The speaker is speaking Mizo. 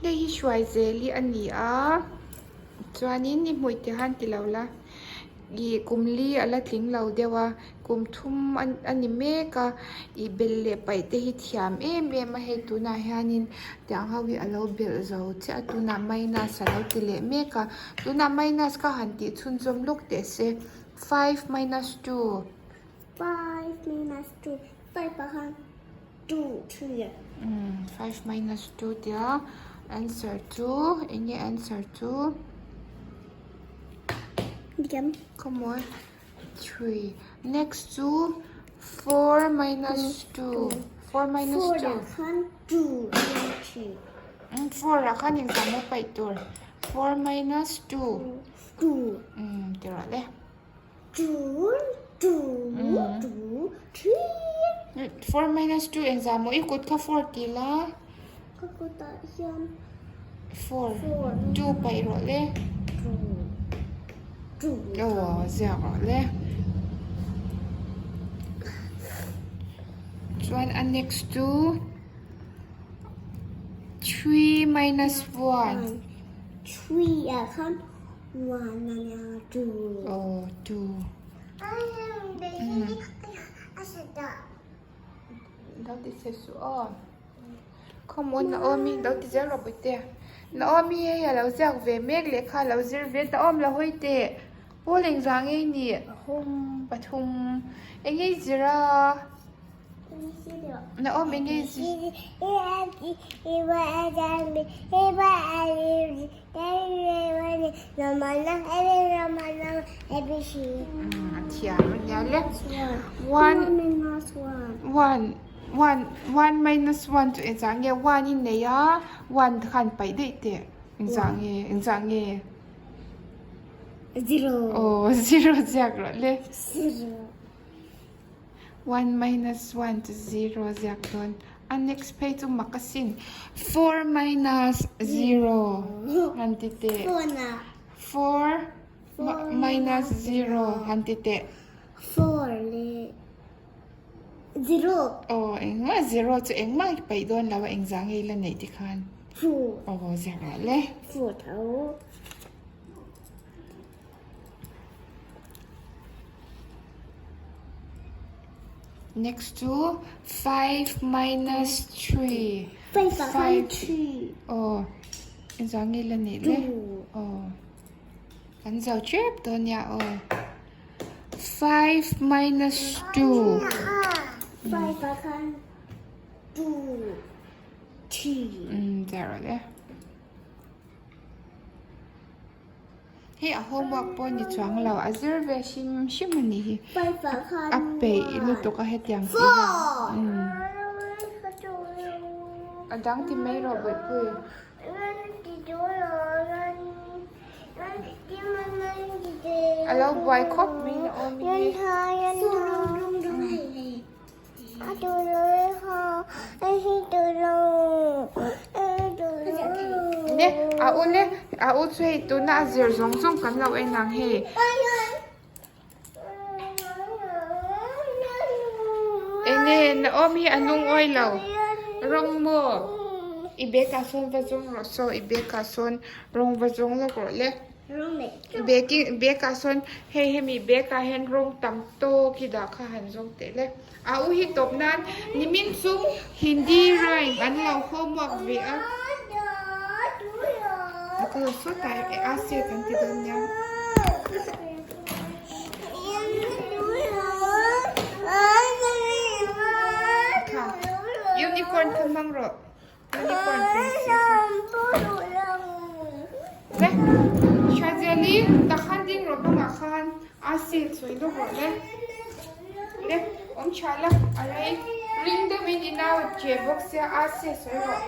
Hei hi Hruaizeli a ni a, chuanin i hmuih tih han ti lo la, ih kum li a la tling lo deuh a, kum thum a ni mek a, ih belh leh paih te hi thiam em em a hei tunah hianin tiang ho hi a lo belh zo chiah a, tunah minus a lo ti leh mek a, tunah minus kha han tih chhunzawm lawk teh se five minus two. Five minus two five ah khan two three. Five minus two tia answer chu eng nge answer chu Diam. Khawmawi three next chu four minus two four minus Four two ah khan two three. Four ah khan engzah maw paih tur four minus two Two. Ti rawh le. Two, two, two, three. Four minus two engzah maw i kut kha four ti la. Ka kutah hian four. Four. Two paih rawh le. Two. Two. Aw ziak rawh le. Chuan a next chu three minus one. Three ah khan One a nia two. Aw two. Lo ti che su aw. Come on Naomi lo ti zel rawh Puitea. Naomi hei a lo ziak ve mek lehkha a lo zir ve Naom la hawi teh. Pawl engzah nge i nih? Pathum. Eng nge i zir a? Naom eng nge i zir? A thiam a nia le. One one one one minus one chu engzah nge one i nei a one khan paih daih teh engzah nge engzah nge Zero aw zero ziak rawh le. Zero. One minus one chu zero ziak dawn. A next phei chu mak asin. Four minus zero han ti teh. Four minus zero han ti teh. Four leh zero. Aw engmah zero chu engmah i paih dawn lo a engzah nge i la neih tikhan. Four. Aw ziak rawh le. Four tho. Next chu five minus three. Five ah khan three. Aw engzah nge la nih le? Aw kan zo tep dawn nia aw. Five minus two. Five ah khan two three. Umm zah rawh le. Hei a homework pawh ni chuang lo a zir ve hrim hrim a nih hi a peih lutuk a hetiang tih hian umm a dang ti mai rawh bawihpui. A lo buai khawp mai na awm hi. Ne a u le a u chu hei tuna a zir zawng zawng kan lo en ang hei. Enge Naomi hi a lungawi lo rawng maw i bag ah sawn va zawng rawh saw i bag ah sawn rawng va zawng lawk rawh le. Baking bag ah sawn hei hemi bag ah hian rawng tam tawk hi dah kha han zawng teh le. A u hi tawp nan nimin chu Hindi rhyme an lo homework ve a. A kal sawt a a se kan ti dawn nia. Kha unicorn kha hmang rawh. Unicorn pencil le Shazeli takhan ding rawh bangah khan a sale sawi lawk rawh le le awm tha la a rei ring deuhin i nau che bawk sia a sale sawi rawh.